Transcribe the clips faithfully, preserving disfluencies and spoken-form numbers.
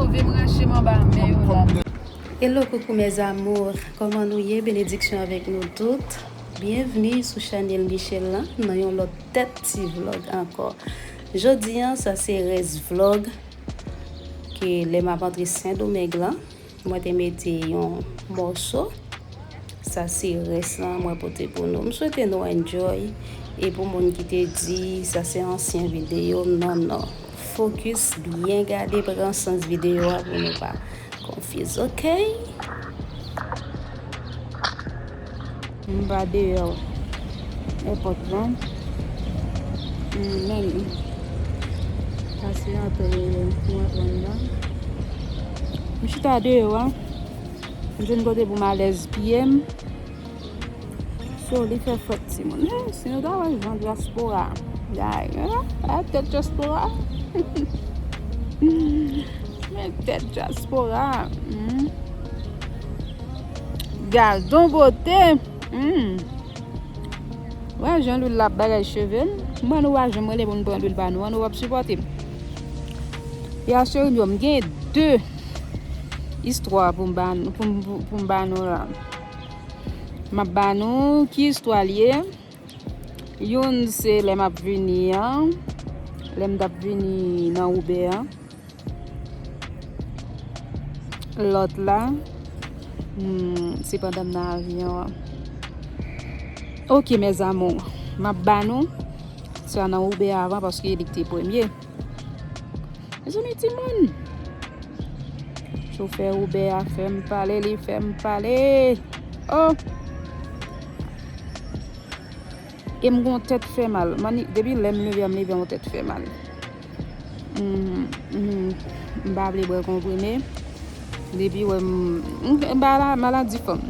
Vin ranche m anba men yo la. Hello, coucou mes amours. Kòman nou ye? Benediksyon avèk nou tout. Byenvni sou chanèl Michelle lan nan yon lòt tèt ti vlog ankò. Jodi an, sa se rès vlog ke lè m ap antre Sendomeng lan, mwen te mete yon mòso. Sa se rès lan mwen pote pou nou. M swete nou enjoy. E pou moun ki te di sa se ansyen videyo, non, non. Fokis, byen gade, pran sans videyo a pou nou pa konfiz, oke? M pa deyò èpòt lan. M menm pase antre, pou antre anndan. M chita deyò a. M jwenn kote pou m alèz pye m. So, li fè frèt, timoun. Eh, si nou ta wè jan dyaspora. Gay, eh, a tèt dyaspora. Men tèt dyaspora. Hmm. Gadon bote. Hmm. Wè, jan lwil la ap bagay cheve m. Mwen, nou pa janm rele pou n pran lwil pa nou. An, nou p ap sipòte m. Ya, cheri m yo, m gen de istwa pou m ba n-, pou m, pou, pou m ba nou la. M ap ba nou ki istwa l ye. Youn se lè m ap vini an, lè m t ap vini nan Woubè an. Lòt la, hmm, se pandan m nan avyon an. Oke, mes amours, m ap ba nou sa nan Woubè avan paske li te premye. Mezanmi, timoun! Chofè Woubè a fè m pale, li fè m pale. Oh! E m gon tèt fè mal. Mani, depi lè m leve a, m leve a yon tèt fè mal. Mm, mm, m pa vle bwè konprime. Depi wè m, m, m pa la, maladi fanm.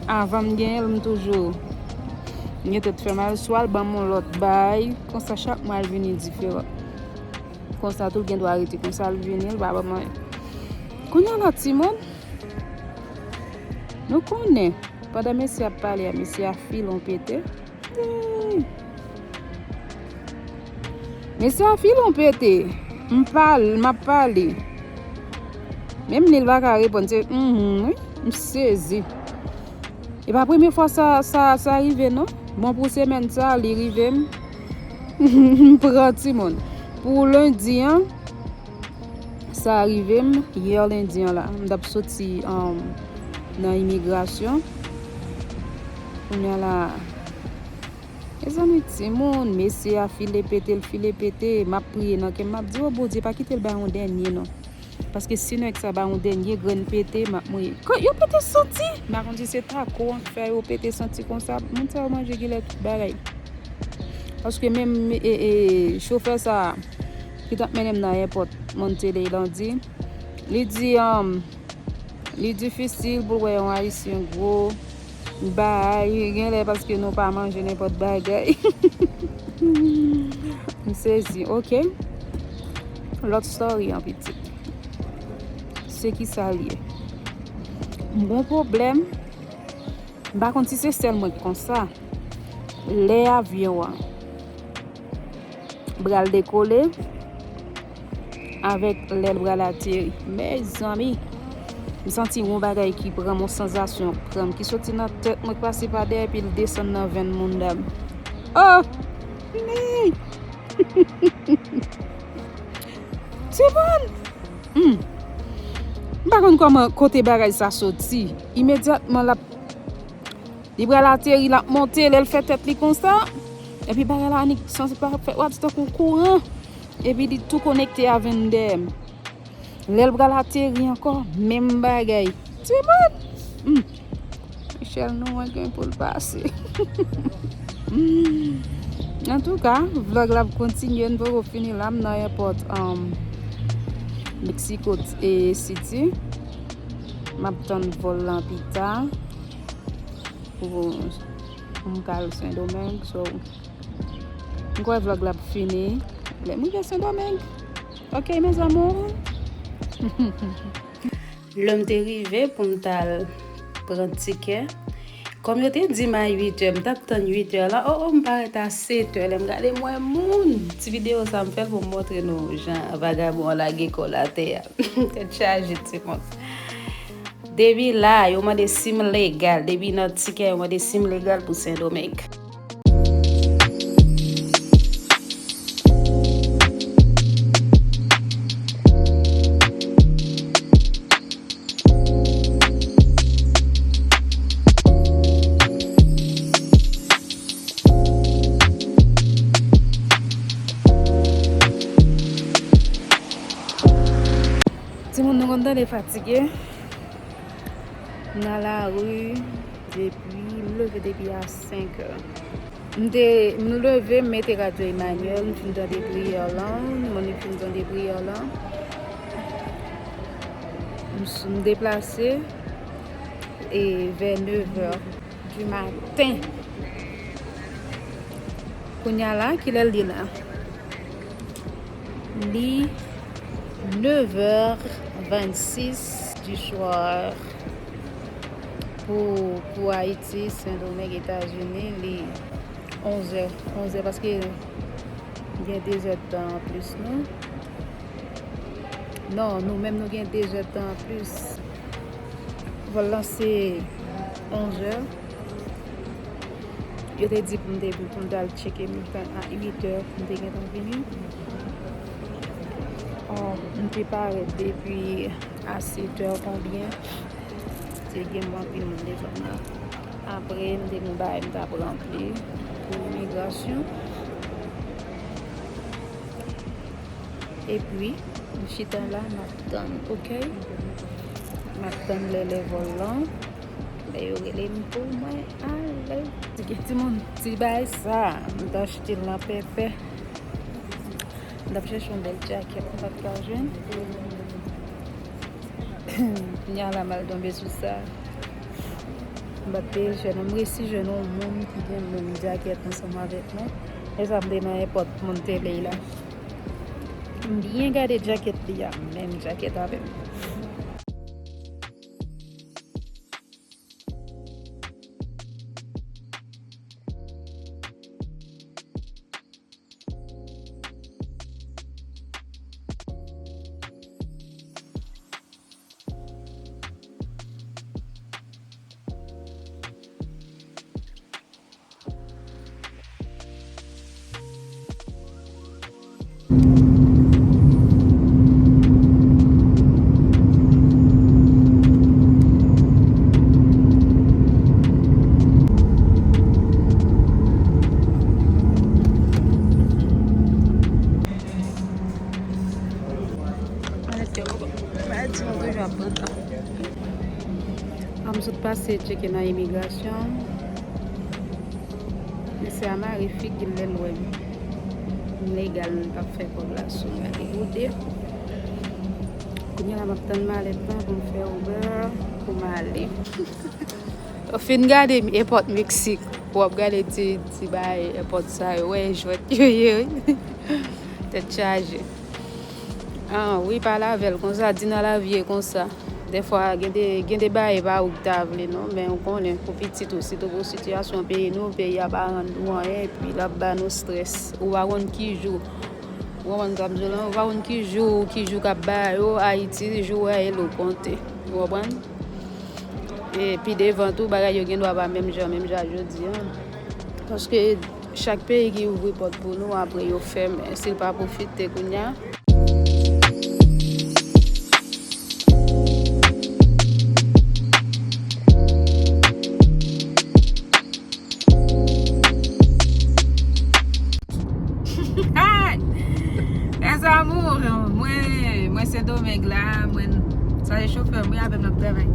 Avan m genyen l, m toujou gen tèt fè mal. Swa l ban m yon lòt bay. Konsa, chak mwa l vini diferan. Konsa tou, l gen dwa rete konsa, l vini, l pa ban m anyen. Kounye a la, timoun, nou konnen, pandan mesye ap pale a, mesye a filon pete. Hey! Mesye a filon pete. M pale, m ap pale. Menm li, l pa ka reponn, se, mhm, wi. M sezi. E pa premye fwa sa, sa, sa rive, non. Bon, pou semèn sa, li rive m. M pran timoun. Pou lendi an, sa rive m yè lendi an la. M t ap soti, um, nan imigrasyon. Kounye a la, mezanmi, timoun, mesye a file pete, l file pete. M ap priye nan kè m, m ap di, "O Bondye, pa kite l bay yon dènye, non." Paske si nèg sa bay yon dènye grenn pete, m ap mouri. Yo pete santi! M pa konn si se tako an k fè yo pete santi konsa. Moun sa yo manje gilè tout bagay. Paske menm, e, e, chofè sa ki t ap mennen m nan èpòt Monteley Landy, li di, um, li difisil pou l wè yon Ayisyen gwo bay, genlè paske nou pa manje nenpòt bagay. M sezi, oke. Lòt story an pitit. Se ki sa l ye? M gon pwoblèm. M pa konn si se sèl mwen k konsa. Lè avyon an pral dekole, avèk lè l pral ateri. Mezanmi, m santi yon bagay ki pran m, yon sansasyon pran m, ki soti nan tèt mwen, k pase pa dèyè, epi l desann nan venn mouda m. Oh! Ni! Timoun! Hmm. M pa konn kòman, kote bagay sa soti. Imedyatman, l ap Li pral ateri, l ap monte, lè l fè tèt li konsa, epi bagay la annik sanse pa fè, w ap di tankou kouran, epi li tou konekte a venn dèyè m. Lè l pral ateri ankò, menm bagay. Timoun! Hmm. Michelle, nou an gen pou l pase. Hmm. Antouka, vlog la ap kontinye, n poko fini la, m nan èpòt, um, Mexico City. M ap tann vòl lan pita pou, pou m ka al Sendomeng. So, m kwè vlog la ap fini lè m rive Sendomeng. Oke, mes amours. Lè m te rive pou m t al pran tikè, Kòm yo te di m a uit è, m t ap tann uit è la. O, o, m parèt a sèt è. Lè m gade, m wè moun. Ti videyo sa, m fè l pou m montre nou jan vagabon an lage kò l atè a. Tèt chaje, timoun. Depi la, yo mande si m legal. Depi nan tikè, yo mande si m legal pou Sendomeng. Timoun, nou konn tande fatige. M nan lari depi, m leve depi a senk è. M te, m leve, m mete radyo Emmanuel, m fin tande priyè lan, m fin tande priyè lan. M s-, m deplase e vè nèv è du matin. Kounye a la, kilè l ye la? Li nèv è vennsis du soir. Pou, pou Ayiti, Sendomeng, Etazini, li onz è. Onz è paske gen de zèdtan anplis nou. Non, nou menm nou gen de zèdtan anplis. Vòl lan se onz è. Yo te di pou m te, pou m t al tcheke m a uit è, m te gentan vini. Ò, m te parèt depi a sèt è konbyen. Te gen anpil moun devan mwen. Apre, m te gen bagay m t ap ranpli pou imigrasyon. Epi, m chita la, m ap tann, oke? M ap tann lè, lè vòl lan. Lè yo rele m pou mwen ale. Ti gen timoun, ti bagay sa, m t achte l nan Pèpè. M t ap chèche yon bèl djakèt, m pa t ka jwenn. Kounye a la, m al tonbe sou sa. M pa t te jwenn, m resi jwenn yon moun ki gen menm djakèt ansanm avèk mwen. E sa m te nan èpòt, moun te ley la. M byen gade djakèt li a, menm djakèt avè m. An, m sot pase tcheke nan imigrasyon. Mesye a mare figi l lè l wè m. M legal, m p ap fè kòb la sou mwen. Li rode. Kounye a la, m ap tann malèt lan pou m fè Uber pou m ale. Ou fin gade èpòt Meksik, w ap gade ti, ti bagay èpòt sa yo, wè jwèt yo ye, wi. Tèt chaje. Ah, wi, pale avè l konsa, di nan lavi e konsa. Dèfwa, gen de, gen de bagay pa ou ki ta vle, non, men ou konnen, pou pitit ou, sitou pou sitiyasyon peyi nou, peyi a pa rann nou anyen, epi l ap ba nou estrès. Ou pa konn ki jou, ou konprann sa m di w lan, ou pa konn ki jou, ki jou k ap ba yo, Ayiti, jou a e lo konte. Ou konprann? E pi devan tou, bagay yo gen dwa pa menm jan, menm jan jodi a. Paske chak peyi ki ouvri pòt pou nou, apre yo fèmen. Si l pa pwofite kounye a. Mes amours, mwen, mwen Sendomeng la, mwen, sa se chofè m, wi, avè m l ap travay.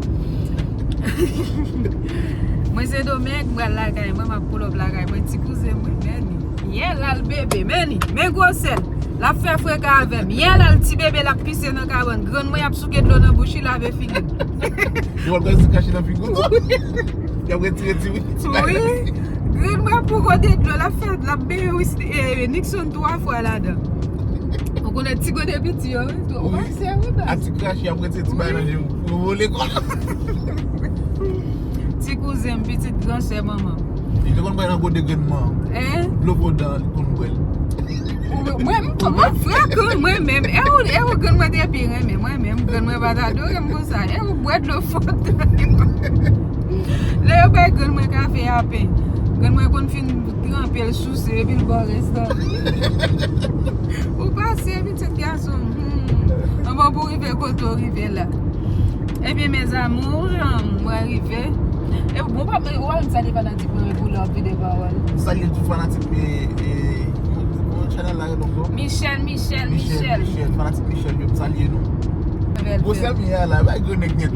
Mwen Sendomeng, mwen al lakay mwen, m ap pull up lakay mwen, ti kouzen mwen, men li. Yè l al bebe, men li, men gwosè l. L ap fè freka avè m. Yè l al ti bebe, l ap pise nan kabann. Grann mwen ap souke dlo nan bouch li, lave figi l. Yo, w ap gade si kache nan figi w tou. Y ap retire ti, ti bagay la. Wi. Grann mwen pou kote dlo, l ap fè, l ap benyen wi, eh, Nixon twa fwa ladan. Ou konnen ti gode piti yo, wi. Wi. Ou wè, se wi, baz. A ti krache, y ap retire ti bagay nan je w pou yo vole kò. Ti kouzen m, pitit gran sè manman m. Li te konn bay nan kote grenn mwen. Hein? Dlo fò dan li konn bwè l. Mwen, mwen, mwen frekan, mwen menm. E ou, e ou grann mwen te pi renmen, mwen menm, grann mwen pa ta dwe m konsa. E ou bwè dlo fò dan li. Lè yo bay grann mwen kafe apen, grann mwen konn fin tranpe l, souse, epi l ba w restan. Ou pase, pitit gason. Hmm. Anvan pou rive kote w rive la. Ebyen, mes amours, mwen rive. E bon, pa, ou pa menm salye fanatik mwen pou lè w ap vide pawòl. Salye tout fanatik e, e, yon chanèl la rele ankò. Michel, Michel, Michel, Michel. Michel, fanatik Michel yo, salye nou. Gwo sèmi a la, bay grenn nèg nèt.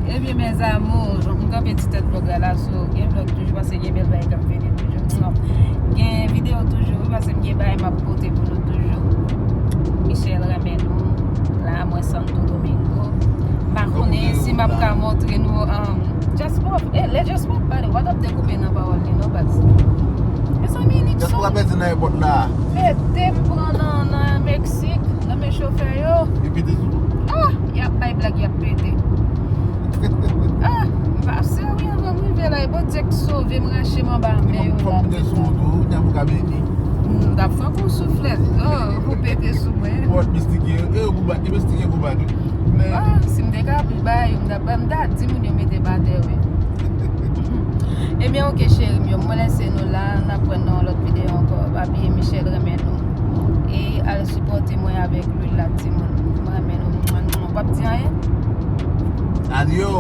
Ebyen, mes amours, m kanpe ti tèt vlog la la, so gen vlog toujou, paske gen bèl bagay k ap vini toujou. Gen videyo toujou, wi, paske m gen bagay m ap pote pou nou toujou. Michel renmen nou. La, mwen Santo Domingo. M pa konnen si m ap ka montre nou, um, Jasper, eh, lè Jasper ap pale, w ap dekoupe nan pawòl li, non, baz. Mezanmi, Nixon. Jasper ap pèdi nan èpòt la. Pete m pran nan, nan Meksik, nan men chofè yo. Li pete sou. Ah, y ap bay blag, y ap pete. Ah, m pa serye anvan m rive la, e Bondye k sove m, rache m anba men yo la. Fòk m te sou woto, nya pou ka beni. M t ap fè kou souflèt, oh, pou pete sou mwen. Wòt mistike, e yo pou bat, yo mistike pou bat. Men Ah, si m te ka bay, m t ap, m t ap di moun yo mete m atè, wi. Ebyen, oke, cheri m yo, mwen lese nou la, n ap wè nan yon lòt videyo ankò. Pa bliye Michel renmen nou. E al sipòte mwen avèk lwil la, timoun. Mwen renmen nou. Mwen, mwen, w ap di anyen? Adyo.